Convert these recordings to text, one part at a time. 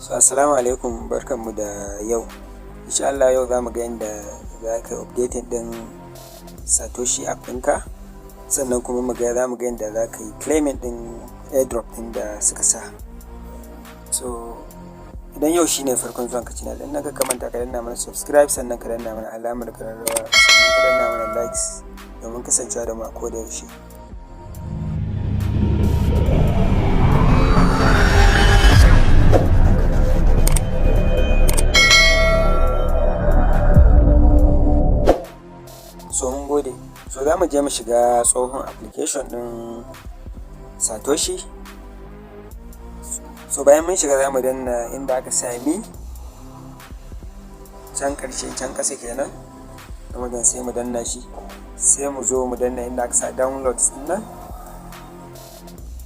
So assalamu alaikum, barkanmu da yau. Insha Allah yau za mu ga yadda za ka updating ɗin Satoshi app ɗinka, sannan kuma mu ga za mu ga yadda za ka yi claiming ɗin airdrop ɗin da suka sa. So idan yau shine farkon zuwan ka channel ɗin nan, kar ka manta ka danna mana subscribe, sannan ka danna mana alamar ƙararrawa, sannan ka danna mana likes domin kasancewa da mu a koda yaushe. So mun gode. So za mu je mu shiga tsohon application ɗin Satoshi. So bayan mun shiga, za mu danna inda aka sa me, can ƙarshe, can ƙasa kenan. Nan wajen sai mu danna shi, sai mu zo mu danna inda aka sa downloads ɗin nan,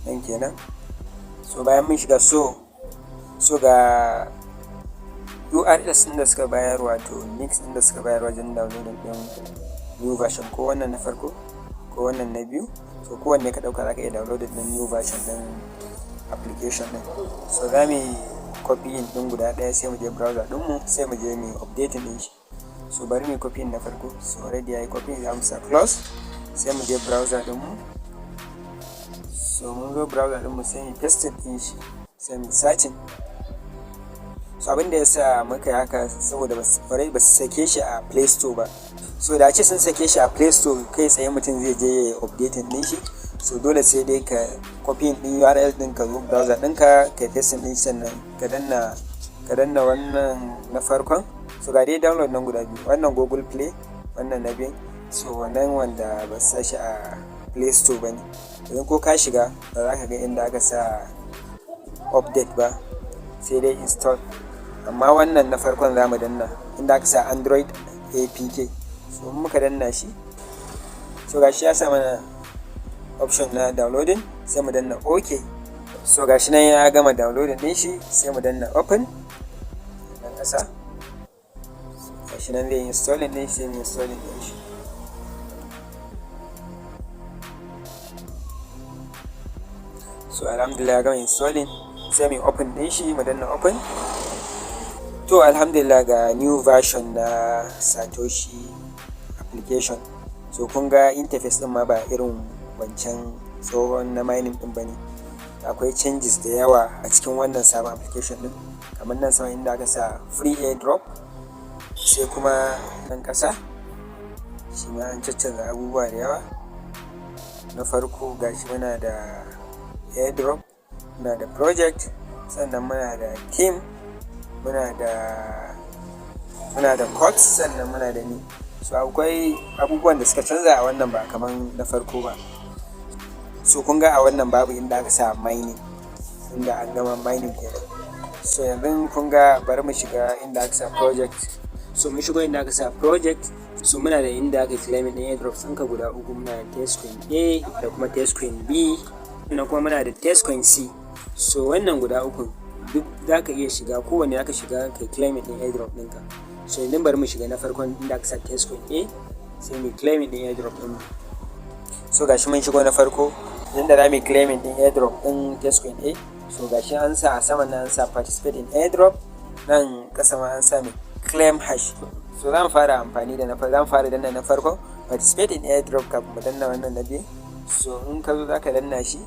nan kenan. So bayan mun shiga, so ga URLs ɗin da suka bayar, wato links ɗin da suka bayar wajen downloading ɗin new version, ko wannan na farko ko wannan na biyu. So kowanne ka ɗauka, za ka iya downloading ɗin new version ɗin application ɗin. So za mu yi copying ɗin guda ɗaya, sai mu je browser ɗinmu, sai mu je mu yi updating ɗin shi. So bari mu yi copying na farko. So already ya yi copying, za mu sa close, sai mu je browser ɗinmu. So mun zo browser ɗinmu, sai mu pasting ɗin shi, sai mu searching. So abin da ya sa muka yi haka, saboda already ba su sake shi a Play Store ba. So da a ce sun sake shi a Play Store, kai tsaye mutum zai je ya yi updating ɗin shi. So dole sai dai ka copying ɗin URL ɗin, ka zo browser ɗinka, ka yi pasting ɗin shi, sannan ka danna wannan na farkon. So ga dai download nan guda biyu, wannan Google Play, wannan na biyun. So wannan wanda ba su sa shi a Play Store ba ne. Idan ko ka shiga, ba za ka ga inda aka sa update ba, sai dai install. Amma wannan na farkon za mu danna, inda aka sa Android APK. So in muka danna shi, so gashi ya sa mana option na downloading, sai mu danna OK. So gashi nan ya gama downloading ɗin shi, sai mu danna open nan ƙasa. Gashi nan zai installing ɗin shi, sai mu installing ɗin shi. So alhamdulillah ya gama installing, sai mu open ɗin shi, mu danna open. To alhamdulillah, ga new version na Satoshi application. So kun ga interface ɗin ma ba irin wancan tsohon na mining ɗin ba ne. Akwai changes da yawa a cikin wannan sabon application ɗin. Kamar nan sama inda aka sa free airdrop, sai kuma nan ƙasa shi ma an caccanza abubuwa da yawa. Na farko gashi muna da airdrop, muna da project, sannan muna da team, muna da codes, sannan muna da me. So akwai abubuwan da suka canza a wannan, ba kaman na farko ba. So kun ga a wannan babu inda aka sa mining, inda an gama mining kenan. So yanzu kun ga, bari mu shiga inda aka sa project. So mun shigo inda aka sa project. So muna da inda aka claiming ɗin airdrops ɗinka guda uku. Muna da Testcoin A da kuma Testcoin B, sannan kuma muna da Testcoin C. So wannan guda ukun duk za ka iya shiga, kowanne za ka shiga kai claiming ɗin airdrop ɗinka. So yanzu bari mu shiga na farkon, inda aka sa Testcoin A, sai mu claiming ɗin airdrop ɗin. So gashi mun shigo na farko, inda za mu yi claiming ɗin airdrop ɗin Testcoin A. So gashi an sa a saman nan, an sa participate in airdrop, nan ƙasa ma an sa mai claim hash. So za mu fara amfani da na za mu fara danna na farkon, participate in airdrop, kafin mu danna wannan na biyu. So in ka zo za ka danna shi.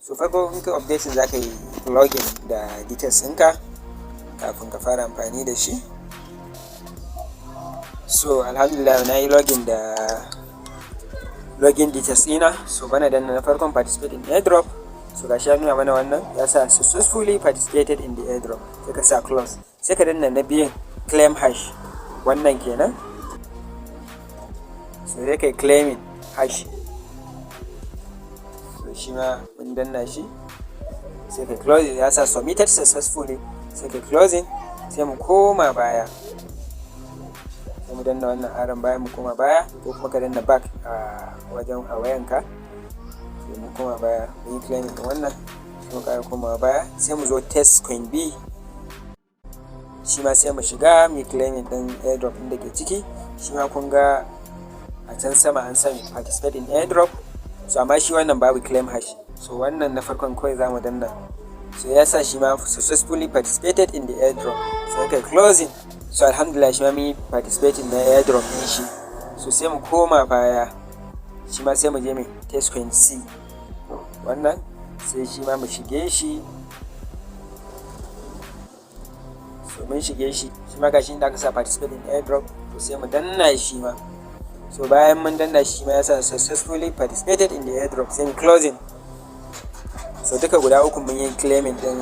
So farko in ka updating, za ka yi login da details ɗinka kafin ka fara amfani da shi. So alhamdulillah na yi login da login details ɗina. So bana danna na farkon, participate in airdrop. So gashi ya nuna mana wannan, ya sa successfully participated in the airdrop, sai ka sa close, sai ka danna na biyun, claim hash, wannan kenan. So sai kai claiming hash. So shi ma mun danna shi, sai kai closing, ya sa submitted successfully, sai kai closing. Sai mu koma baya, sai mu danna wannan arrow bayan, mu koma baya, ko kuma ka danna back a wajen a wayanka. Sai mu koma baya, mun yi claiming ɗin wannan, sai mu ƙara komawa baya, sai mu zo Test Coin B. Shi ma sai mu shiga mu yi claiming ɗin airdrop ɗin da ke ciki. Shi ma kun ga a can sama an sa participate in airdrop. So amma shi wannan babu claim hash. So wannan na farkon kawai za mu danna. So ya sa shi ma "successfully participated in the airdrop". So kai closing. So alhamdulillah, shi ma mun yi participating na airdrop din shi. So sai mu koma baya, shi ma sai mu je mai Testcoin C wannan, sai shi ma mu shige shi. So mun shige shi, shi ma gashi inda aka sa "participate in airdrop". To sai mu danna shi ma. So bayan mun danna shi ma, ya sa "successfully participated in the airdrop", sai mu closing. So duka guda uku mun yi claiming din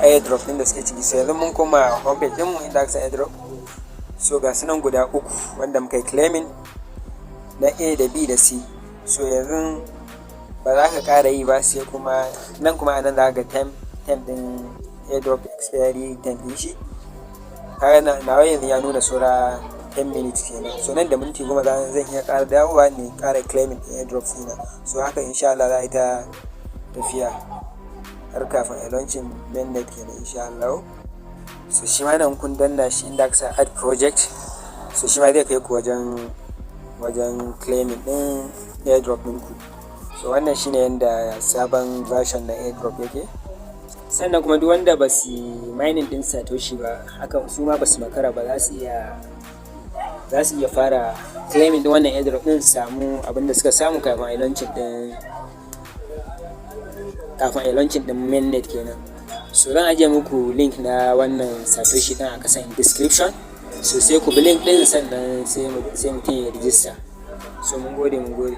airdrop din da suke ciki. So yanzu mun koma homepage din mu inda aka sa airdrop. So ga su nan guda uku wanda muka yi claiming, na A da B da C. So yanzu ba za ka ƙara yi ba, sai kuma nan. Kuma anan za ka ga time din airdrop, expiry time din shi. Kaga nawa yanzu ya nuna saura 10 minutes kenan. So nan da minti 10 zan iya ƙara dawowa ne ƙara claiming din airdrops ɗina. So haka insha Allah za a yi ta tafiya har kafin a launching mainnet kenan, insha Allah. So shi ma nan kun danna shi inda aka sa "add project". So shi ma zai kai ku wajen claiming din airdrop ɗinku. So wannan shine yanda sabon version na airdrop yake. Sannan kuma duk wanda ba su mining din Satoshi ba, haka su ma ba su makara ba, za su iya fara claiming din wannan airdrop din, su samu abin da suka samu kafin a launching din mainnet kenan. So zan ajiye muku link na wannan Satoshi din a kasan description. So sai ku bi link din, sannan sai mutum ya register. So mun gode, mun gode.